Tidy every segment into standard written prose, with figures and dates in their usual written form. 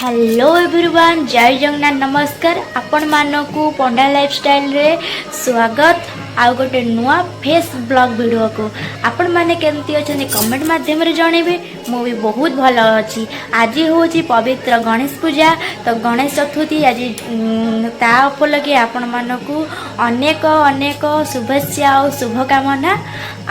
Hello everyone, ଜୟ ଜଗନ୍ନାଥ, ନମସ୍କାର। ଆପଣମାନଙ୍କୁ ପଣ୍ଡା ଲାଇଫଷ୍ଟାଇଲରେ ସ୍ୱାଗତ ଆଉ ଗୋଟେ ନୂଆ ଫ୍ରେସ୍ ବ୍ଲଗ୍ ଭିଡ଼ିଓକୁ। ଆପଣମାନେ କେମିତି ଅଛନ୍ତି, କମେଣ୍ଟ ମାଧ୍ୟମରେ ଜଣେଇବେ। ମୁଁ ବି ବହୁତ ଭଲ ଅଛି। ଆଜି ହେଉଛି ପବିତ୍ର ଗଣେଶ ପୂଜା, ତ ଗଣେଶ ଚତୁର୍ଥୀ ଆଜି। ତା ଉପଲକ୍ଷେ ଆପଣମାନଙ୍କୁ ଅନେକ ଅନେକ ଶୁଭେଚ୍ଛା ଆଉ ଶୁଭକାମନା।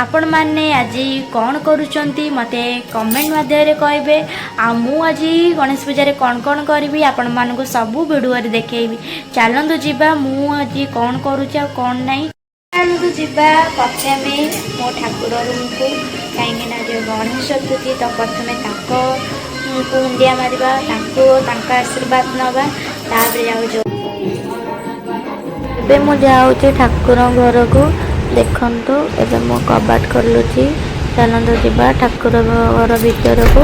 ଆପଣମାନେ ଆଜି କ'ଣ କରୁଛନ୍ତି, ମୋତେ କମେଣ୍ଟ ମାଧ୍ୟମରେ କହିବେ। ଆଉ ମୁଁ ଆଜି ଗଣେଶ ପୂଜାରେ କ'ଣ କ'ଣ କରିବି, ଆପଣମାନଙ୍କୁ ସବୁ ଭିଡ଼ିଓରେ ଦେଖେଇବି। ଚାଲନ୍ତୁ ଯିବା, ମୁଁ ଆଜି କ'ଣ କରୁଛି ଆଉ କ'ଣ ନାହିଁ। ଚାଲନ୍ତୁ ଯିବା ପ୍ରଥମେ ମୋ ଠାକୁର ରୁମକୁ, କାହିଁକି ନା ଯେଉଁ ଗଣେଶ ଚତୁର୍ଥୀ, ତ ପ୍ରଥମେ ତାଙ୍କୁ ମୁଣ୍ଡିଆ ମାରିବା, ତାଙ୍କୁ ତାଙ୍କ ଆଶୀର୍ବାଦ ନେବା, ତାପରେ ଯାଉଛୁ। ଏବେ ମୁଁ ଯାଉଛି ଠାକୁର ଘରକୁ। ଦେଖନ୍ତୁ, ଏବେ ମୁଁ କବାଟ ଖୋଲୁଛି। ଚାଲନ୍ତୁ ଯିବା ଠାକୁର ଘର ଭିତରକୁ।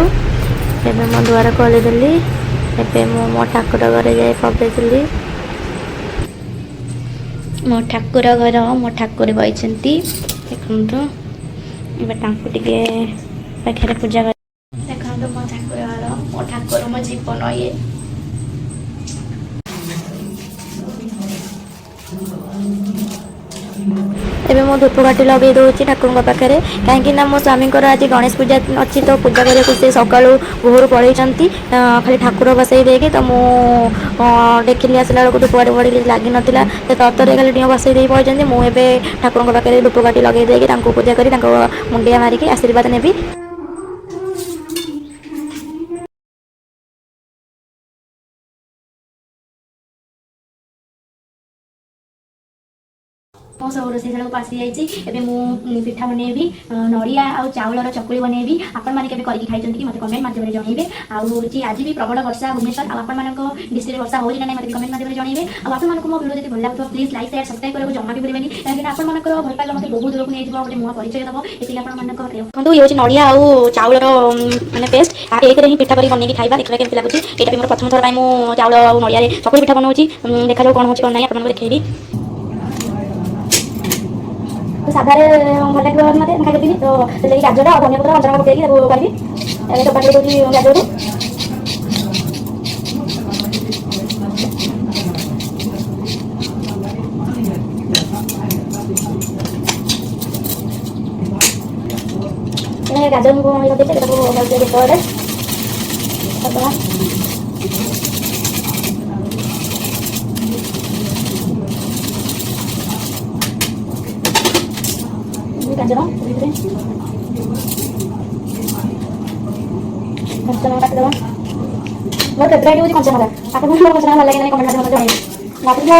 ଏବେ ମୁଁ ଦ୍ୱାର ଖୋଲିଦେଲି। ଏବେ ମୁଁ ମୋ ଠାକୁର ଘରେ ଯାଇ ପ୍ରବେଶିଲି। ମୋ ଠାକୁର ଘର, ମୋ ଠାକୁର ବଇଛନ୍ତି, ଦେଖନ୍ତୁ। ଏବେ ତାଙ୍କୁ ଟିକେ ପାଖରେ ପୂଜା କରି। ଦେଖନ୍ତୁ, ମୋ ଠାକୁର ଘର, ମୋ ଠାକୁର, ମୋ ଜୀବନ ଇଏ। ଏବେ ମୁଁ ଧୂପକାଠି ଲଗେଇ ଦେଉଛି ଠାକୁରଙ୍କ ପାଖରେ, କାହିଁକି ନା ମୋ ସ୍ୱାମୀଙ୍କର ଆଜି ଗଣେଶ ପୂଜା ଅଛି, ତ ପୂଜା କରିବାକୁ ସେ ସକାଳୁ ଭୋରୁ ପଳେଇଛନ୍ତି, ଖାଲି ଠାକୁର ବସେଇ ଦେଇକି। ତ ମୁଁ ଦେଖିଲି, ଆସିଲା ବେଳକୁ ଧୂପକାଠି ଫାଠି କିଛି ଲାଗିନଥିଲା। ସେ ତରତରରେ ଖାଲି ଟିକେ ବସେଇ ଦେଇ ପଳେଇଛନ୍ତି। ମୁଁ ଏବେ ଠାକୁରଙ୍କ ପାଖରେ ଧୂପକାଠି ଲଗେଇ ଦେଇକି, ତାଙ୍କୁ ପୂଜା କରି, ତାଙ୍କ ମୁଣ୍ଡିଆ ମାରିକି ଆଶୀର୍ବାଦ ନେବି। ମୋ ସବୁ ରୋଷେଇ ଶାଳକୁ ଆସିଯାଇଛି। ଏବେ ମୁଁ ପିଠା ବନେଇବି, ନଡ଼ିଆ ଆଉ ଚାଉଳର ଚକୁଳି ବନେଇବି। ଆପଣମାନେ କେବେ କରିକି ଖାଇଛନ୍ତି କି, ମୋତେ କମେଣ୍ଟ ମାଧ୍ୟମରେ ଜଣେଇବେ। ଆଉ ହେଉଛି ଆଜି ବି ପ୍ରବଳ ବର୍ଷା ଭୁବନେଶ୍ୱର। ଆଉ ଆପଣମାନଙ୍କ ଡିଷ୍ଟ୍ରିକ୍ଟରେ ବର୍ଷା ହେଉଛି ନା ନାହିଁ, ମୋତେ ବି କମେଣ୍ଟ ମାଧ୍ୟମରେ ଜଣେଇବେ। ଆଉ ଆପଣମାନଙ୍କୁ ମୋ ଭିଡ଼ିଓ ଯଦି ଭଲ ଲାଗୁଥିବ, ପ୍ଲିଜ୍ ଲାଇକ୍, ସେୟାର, ସବସ୍କ୍ରାଇବ୍ କରିବାକୁ ଜମା ବି ଭୁଲିବେନି, କାହିଁକିନା ଆପଣମାନଙ୍କର ଭଲ ପାଇବା ମୋତେ ବହୁତ ଦୂରକୁ ନେଇଯିବ, ଗୋଟେ ନୂଆ ପରିଚୟ ଦେବ। ଏତିକି ଆପଣମାନଙ୍କ ଦେଖନ୍ତୁ, ଇଏ ହେଉଛି ନଡ଼ିଆ ଆଉ ଚାଉଳର ମାନେ ପେଷ୍ଟ। ଏଇଥିରେ ହିଁ ପିଠା କରି ବନେଇକି ଖାଇବା। ଦେଖିବା କେମିତି ଲାଗୁଛି। ଏଇଟା ବି ମୋର ପ୍ରଥମ ଥର ପାଇଁ ମୁଁ ଚାଉଳ ଆଉ ନଡ଼ିଆରେ ଚକୁଳି ପିଠା ବନଉଛି। ଦେଖାଯାଉ କ'ଣ ହେଉଛି କ'ଣ ନାହିଁ, ଆପଣମାନଙ୍କୁ ଦେଖେଇବି। ତ ସାଧାରେ ଭଲ ଲାଗିବ ମୋତେ, ମୁଁ ଖାଇଦେବି। ତ ସେଥିଲାଗି ଗାଜର ଆଉ ଧନିଆ ପତ୍ର, କଞ୍ଚା ଲଙ୍କା ପକେଇକି ତାକୁ କରିବି। ଏବେ ଚୋପା ଦେଇ ଦେଉଛି ଗାଜରକୁ। ଏଇନା ଗାଜର ମୁଁ ଇଏ କରିଦେଇଛି, ତାକୁ ଭଲସେ ଯେତେବେଳେ କରିଦେବା। ଗାଜର ଭିତରେ କଞ୍ଚା ଲଙ୍କା କାଟିଦେବା। ମୋର ଫେଭରାଇଟ୍ ହେଉଛି କଞ୍ଚା ଲଙ୍କା। ଆପଣଙ୍କୁ ମୋର କଞ୍ଚା ଲଙ୍କା ଭଲ ଲାଗେ ନା, କମେଣ୍ଟ ମାଧ୍ୟମରେ ଜଣେଇବେ। ମତେ ମୋ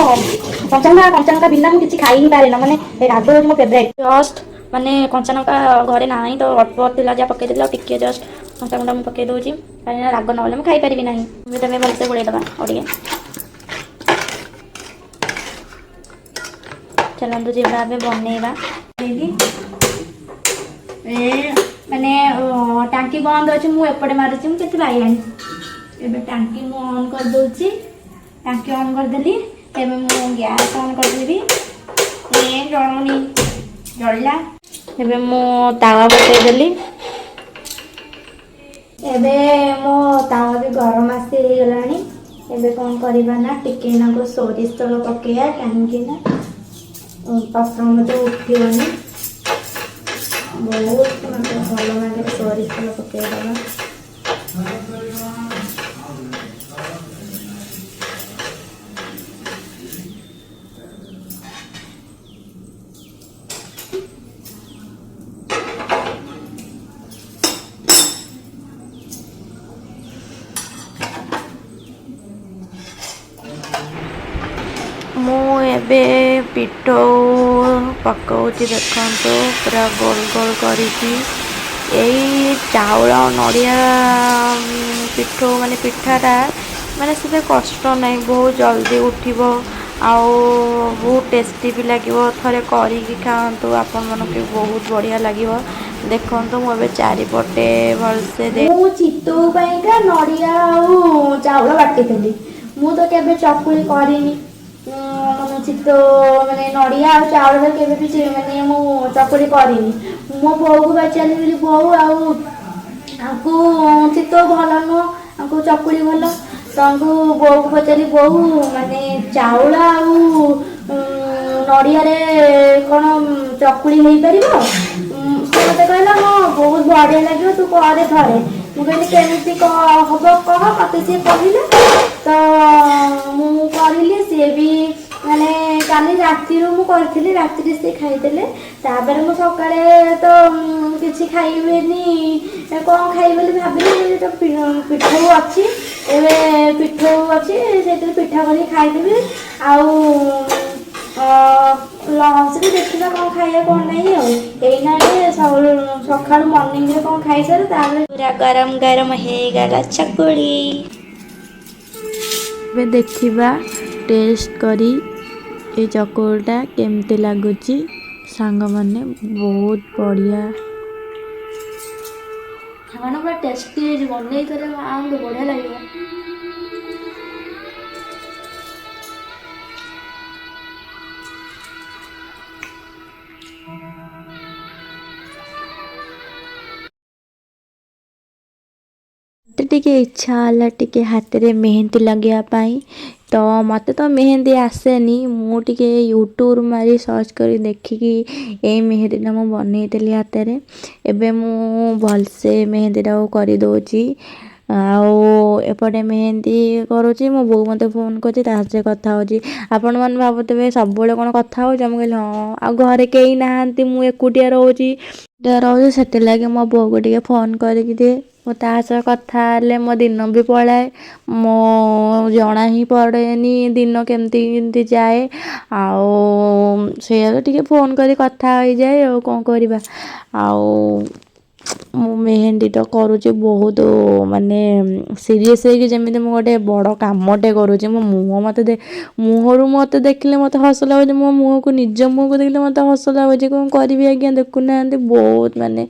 କଞ୍ଚା ଲଙ୍କା, କଞ୍ଚା ଲଙ୍କା ବିନା ମୁଁ କିଛି ଖାଇ ହିଁ ପାରେନା। ମାନେ ରାଗ ହେଉଛି ମୋ ଫେଭରାଇଟ୍। ଜଷ୍ଟ ମାନେ କଞ୍ଚା ଲଙ୍କା ଘରେ ନାହିଁ, ତ ଅଳ୍ପ ଥିଲା ଯାହା ପକେଇଦେଲି। ଆଉ ଟିକେ ଜଷ୍ଟ ଲଙ୍କା ଗୁଣ୍ଡ ମୁଁ ପକେଇ ଦେଉଛି, କାହିଁକିନା ରାଗ ନହେଲେ ମୁଁ ଖାଇପାରିବି ନାହିଁ। ଏବେ ତମେ ଭଲସେ ଗୋଳେଇ ଦେବା ଆଉ ଟିକେ। ଚାଲନ୍ତୁ ଯିବା, ଏବେ ବନେଇବା। ଏ ମାନେ ଟାଙ୍କି ବନ୍ଦ ଅଛି, ମୁଁ ଏପଟେ ମାରୁଛି, ମୁଁ କେତେ ବାଇଆଣି। ଏବେ ଟାଙ୍କି ମୁଁ ଅନ୍ କରିଦେଉଛି। ଟାଙ୍କି ଅନ୍ କରିଦେଲି। ଏବେ ମୁଁ ଗ୍ୟାସ୍ ଅନ୍ କରିଦେବି। ଏ ଜଳୁନି, ଜଳିଲା। ଏବେ ମୁଁ ତାୱା ବସେଇଦେଲି। ଏବେ ମୋ ତାୱା ବି ଗରମ ଆସି ହେଇଗଲାଣି। ଏବେ କ'ଣ କରିବା ନା, ଟିକେ ନାକୁ ସୋରିଷ ତେଲ ପକେଇବା, କାହିଁକି ନା ପତ୍ର ମଧ୍ୟ ଉଠିବନି। ବହୁତ ମାନେ ଭଲ ଭାବରେ ସୋରିଷ ତେଲ ପକେଇଦେବା। ମୁଁ ଏବେ ପିଠଉ ପକାଉଛି, ଦେଖନ୍ତୁ, ପୁରା ଗୋଲ ଗୋଲ କରିକି। ଏଇ ଚାଉଳ ନଡ଼ିଆ ପିଠଉ ମାନେ ପିଠାଟା ମାନେ ସେତେ କଷ୍ଟ ନାହିଁ, ବହୁତ ଜଲ୍ଦି ଉଠିବ ଆଉ ବହୁତ ଟେଷ୍ଟି ବି ଲାଗିବ। ଥରେ କରିକି ଖାଆନ୍ତୁ, ଆପଣମାନଙ୍କୁ ବି ବହୁତ ବଢ଼ିଆ ଲାଗିବ। ଦେଖନ୍ତୁ, ମୁଁ ଏବେ ଚାରିପଟେ ଭଲସେ ମୁଁ ଚିତଉ ପାଇଁକା ନଡ଼ିଆ ଆଉ ଚାଉଳ ବାଟିଥିଲି। ମୁଁ ତ କେବେ ଚକୁଳି କରିନି। ମାନେ ଚିତଉ ମାନେ ନଡ଼ିଆ ଆଉ ଚାଉଳରେ କେବେ ବି ମାନେ ମୁଁ ଚକୁଳି କରିନି। ମୋ ବୋଉକୁ ପଚାରିଲି ବୋଲି, ବୋଉ, ଆଉ ଆଙ୍କୁ ଚିତଉ ଭଲ ନୁହଁ, ଆଙ୍କୁ ଚକୁଳି ଭଲ। ତାଙ୍କୁ ବୋଉକୁ ପଚାରିଲି, ବୋଉ, ମାନେ ଚାଉଳ ଆଉ ନଡ଼ିଆରେ କ'ଣ ଚକୁଳି ହେଇପାରିବ? ସେ ମୋତେ କହିଲା, ହଁ, ବହୁତ ବଢ଼ିଆ ଲାଗିବ, ତୁ କରେ ଥରେ। ମୁଁ କହିଲି, କେମିତି ହବ କହ ମୋତେ। ସିଏ କହିଲେ ତ ମୁଁ କରିଲି। ସିଏ ବି ମାନେ କାଲି ରାତିରୁ ମୁଁ କରିଥିଲି, ରାତିରେ ସିଏ ଖାଇଦେଲେ। ତାପରେ ମୁଁ ସକାଳେ ତ କିଛି ଖାଇବେନି, କ'ଣ ଖାଇବି ବୋଲି ଭାବିଲି। ମୁଁ କହିଲି, ତ ପିଠଉ ଅଛି, ଏବେ ପିଠଉ ଅଛି, ସେଇଥିରେ ପିଠା କରିକି ଖାଇଦେବି। ଆଉ ଲଞ୍ଚରେ ଦେଖିବା କ'ଣ ଖାଇବା କ'ଣ ନାହିଁ। ଆଉ ଏଇନା ସକାଳୁ ମର୍ଣ୍ଣିଂରେ କ'ଣ ଖାଇସାରେ, ତାପରେ ପୁରା ଗରମ ଗରମ ହେଇଗଲା ଚକୁଳି। ଏବେ ଦେଖିବା ଟେଷ୍ଟ କରି ଏ ଚକୁଳିଟା କେମିତି ଲାଗୁଛି। ସାଙ୍ଗମାନେ, ବହୁତ ବଢ଼ିଆ। ଖାନା ପୁରା ଟେଷ୍ଟି ହେଇଛି। ବନେଇ ଥରେ ଖାଆନ୍ତୁ, ବଢ଼ିଆ ଲାଗିବ। ମୋତେ ଟିକେ ଇଚ୍ଛା ହେଲା ଟିକେ ହାତରେ ମେହେନ୍ଦି ଲଗେଇବା ପାଇଁ। ତ ମୋତେ ତ ମେହେନ୍ଦି ଆସେନି। ମୁଁ ଟିକେ ୟୁଟ୍ୟୁବ୍ ମାରି ସର୍ଚ୍ଚ କରି ଦେଖିକି ଏଇ ମେହେନ୍ଦିଟା ମୁଁ ବନେଇଥିଲି ହାତରେ। ଏବେ ମୁଁ ଭଲସେ ମେହେନ୍ଦିଟାକୁ କରିଦେଉଛି। ଆଉ ଏପଟେ ମେହେନ୍ଦି କରୁଛି, ମୋ ବୋଉ ମୋତେ ଫୋନ୍ କରୁଛି, ତା ସହିତ କଥା ହେଉଛି। ଆପଣମାନେ ଭାବୁଥିବେ, ସବୁବେଳେ କ'ଣ କଥା ହେଉଛି? ମୁଁ କହିଲି ହଁ, ଆଉ ଘରେ କେହି ନାହାନ୍ତି, ମୁଁ ଏକୁଟିଆ ରହୁଛି ରହୁଛି ସେଥିଲାଗି ମୋ ବୋଉକୁ ଟିକେ ଫୋନ୍ କରିକି ଦିଏ। ମୁଁ ତା ସହ କଥା ହେଲେ ମୋ ଦିନ ବି ପଳାଏ, ମୋ ଜଣା ହିଁ ପଡ଼େନି ଦିନ କେମିତି କେମିତି ଯାଏ। ଆଉ ସେଇଆକୁ ଟିକେ ଫୋନ୍ କରି କଥା ହୋଇଯାଏ, ଆଉ କ'ଣ କରିବା? ଆଉ ମୁଁ ମେହେନ୍ଦି ତ କରୁଛି ବହୁତ ମାନେ ସିରିୟସ୍ ହେଇକି, ଯେମିତି ମୁଁ ଗୋଟେ ବଡ଼ କାମଟେ କରୁଛି। ମୋ ମୁହଁ ମୋତେ ମୁହଁରୁ ମୋତେ ଦେଖିଲେ ମୋତେ ହସ ଲାଗୁଛି। ମୋ ମୁହଁକୁ, ନିଜ ମୁହଁକୁ ଦେଖିଲେ ମୋତେ ହସ ଲାଗୁଛି। କ'ଣ କରିବି ଆଜ୍ଞା, ଦେଖୁନାହାନ୍ତି, ବହୁତ ମାନେ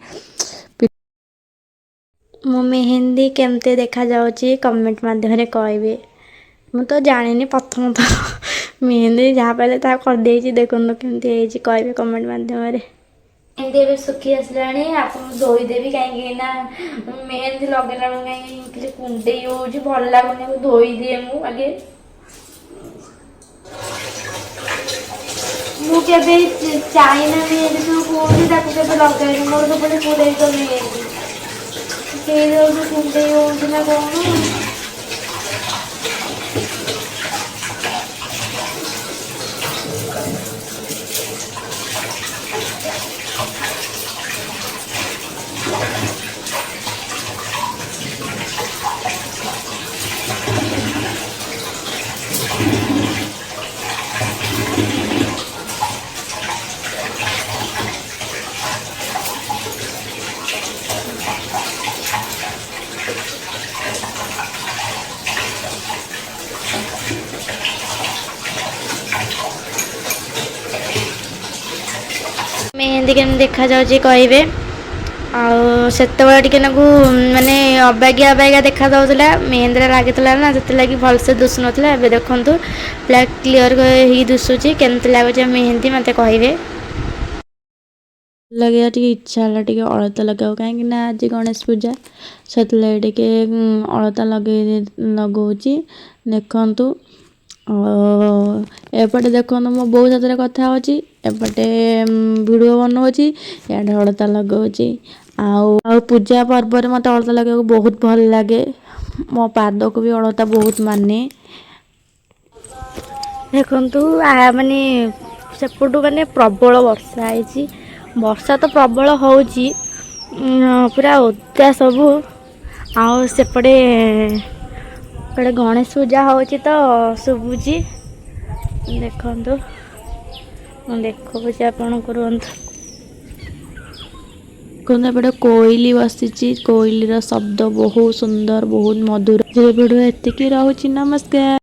ମୋ ମେହେନ୍ଦି କେମିତି ଦେଖାଯାଉଛି, କମେଣ୍ଟ ମାଧ୍ୟମରେ କହିବେ। ମୁଁ ତ ଜାଣିନି, ପ୍ରଥମ ଥର ମେହେନ୍ଦି ଯାହା ପାଇଲେ ତାହା କରିଦେଇଛି। ଦେଖନ୍ତୁ କେମିତି ହେଇଛି, କହିବେ କମେଣ୍ଟ ମାଧ୍ୟମରେ। ଏମିତି ଏବେ ଶୁଖି ଆସିଲାଣି, ଆପଣଙ୍କୁ ଧୋଇଦେବି, କାହିଁକି ନା ମେହେନ୍ଦି ଲଗେଇଲା ବେଳକୁ କାହିଁକି ଖାଲି କୁଣ୍ଡେଇ ହେଉଛି, ଭଲ ଲାଗୁନି। ଧୋଇଦିଏ ମୁଁ ଆଗେ। ମୁଁ କେବେ ଚାଇନା ମେହେନ୍ଦି ସବୁ କହୁଛି, ତାକୁ କେବେ ଲଗାଇନି। ମୋର ସବୁବେଳେ ପୁରେଇ ମେହେନ୍ଦି ସେଇ ଯୋଉ କୁଣ୍ଡେଇ ହେଉଛି ନା କ'ଣ। ମେହେନ୍ଦି କେମିତି ଦେଖାଯାଉଛି କହିବେ। ଆଉ ସେତେବେଳେ ଟିକେ ନାକୁ ମାନେ ଅବାଗିଆ ଅବାଗିଆ ଦେଖାଯାଉଥିଲା, ମେହେନ୍ଦିଟା ଲାଗିଥିଲା ନା, ସେଥିଲାଗି ଭଲସେ ଦିଶୁନଥିଲା। ଏବେ ଦେଖନ୍ତୁ, ପୁରା କ୍ଲିଅର୍ ହେଇକି ଦିଶୁଛି। କେମିତି ଲାଗୁଛି ମେହେନ୍ଦି, ମୋତେ କହିବେ। ଲଗେଇବା ଟିକେ ଇଚ୍ଛା ହେଲା ଟିକେ ଅଳତା ଲଗାଇବାକୁ, କାହିଁକି ନା ଆଜି ଗଣେଶ ପୂଜା, ସେଥିଲାଗି ଟିକେ ଅଳତା ଲଗାଉଛି ଦେଖନ୍ତୁ। ଏପଟେ ଦେଖନ୍ତୁ, ମୋ ବୋଉ ସାଥିରେ କଥା ହେଉଛି, ଏପଟେ ଭିଡ଼ିଓ ବନାଉଛି, ଇଆଡ଼େ ଅଳତା ଲଗାଉଛି। ଆଉ ଆଉ ପୂଜା ପର୍ବରେ ମୋତେ ଅଳତା ଲଗାଇବାକୁ ବହୁତ ଭଲ ଲାଗେ। ମୋ ପାଦକୁ ବି ଅଳତା ବହୁତ ମାନେ। ଦେଖନ୍ତୁ, ମାନେ ସେପଟୁ ମାନେ ପ୍ରବଳ ବର୍ଷା ହେଇଛି। ବର୍ଷା ତ ପ୍ରବଳ ହେଉଛି, ପୁରା ଓଦା ସବୁ। ଆଉ ସେପଟେ ଏପଟେ ଗଣେଶ ପୂଜା ହେଉଛି ତ ଶୁଭୁଛି। ଦେଖନ୍ତୁ, ମୁଁ ଦେଖାଉଛି ଆପଣଙ୍କୁ, ରୁହନ୍ତୁ। ଦେଖନ୍ତୁ, ଏପଟେ କୋଇଲି ବସିଛି। କୋଇଲିର ଶବ୍ଦ ବହୁତ ସୁନ୍ଦର, ବହୁତ ମଧୁର। ଭିଡ଼ିଓ ଏତିକି ରହୁଛି। ନମସ୍କାର।